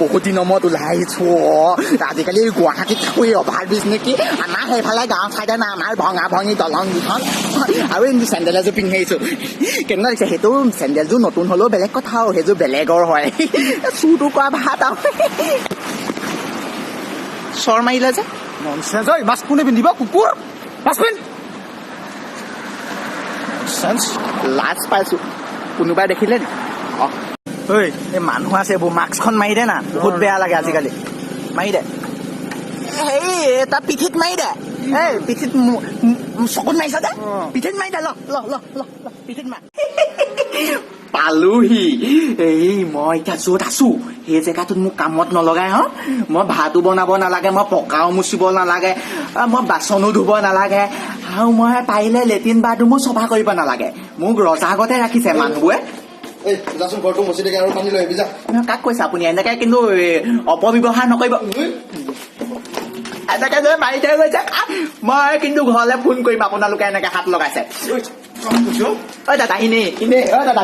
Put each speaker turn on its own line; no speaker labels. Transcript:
বহুত দিনৰ মূৰত ওলাই আহিছো অ। আজিকালি গুৱাহাটীত থাকোঁ, অভাৰ ব্ৰিজ নেকি আমাৰ সেইফালে গাঁও চাইডে নাই, আমাৰ ভঙা ভঙি দলং দুখন। আৰু এই চেণ্ডেল এযোৰ পিন্ধি আহিছো, কেনেকুৱা লাগিছে? সেইটো চেণ্ডেলযোৰ নতুন হ'লেও বেলেগ কথা আৰু, সেইযোৰ বেলেগৰ হয়। চুৰটো কৰা ভাত আৰু চৰ মাৰিলে যে।
ননচেন্স। ঐ, মাস্ক কোনে পিন্ধিব? কুকুৰ, মাস্ক পিন্ধ। ননচেন্স।
লাজ পাইছো, কোনোবাই দেখিলে নি? অ ঐ, এই মানুহ আছে এইবোৰ, মাস্কখন মাৰি দে না, বহুত বেয়া লাগে আজিকালি। মাৰি দে, হেৰি তাৰ পিঠিত মাৰি দে। এই পিঠিত চকুত মাৰিছ দে। পিঠিত মাৰি দে, ল ল ল ল ল, পিঠিত মাৰ। পালোহি। এই মই এতিয়া য'ত আছো সেই জেগাটোত মোক কামত নলগাই। মই ভাতো বনাব নালাগে, মই পকাও মুচিব নালাগে, মই বাচনো ধুব নালাগে আৰু মই পাৰিলে লেট্ৰিন বাথৰুমো চফা কৰিব নালাগে। মোক ৰজা আগতে ৰাখিছে মানুহবোৰে।
এই যাচোন, ঘৰটো মচি দেগে আৰু পানী লৈ আহিবি, যা।
কাক কৈছে আপুনি এনেকে? কিন্তু অপব্যৱহাৰ নকৰিব। এনেকে যে মাৰি থৈ গৈছে, মই কিন্তু ঘৰলে ফোন কৰিম, আপোনালোকে এনেকে হাত লগাইছে। ঐ দাদা, এনেই এনেই, ঐ দাদা।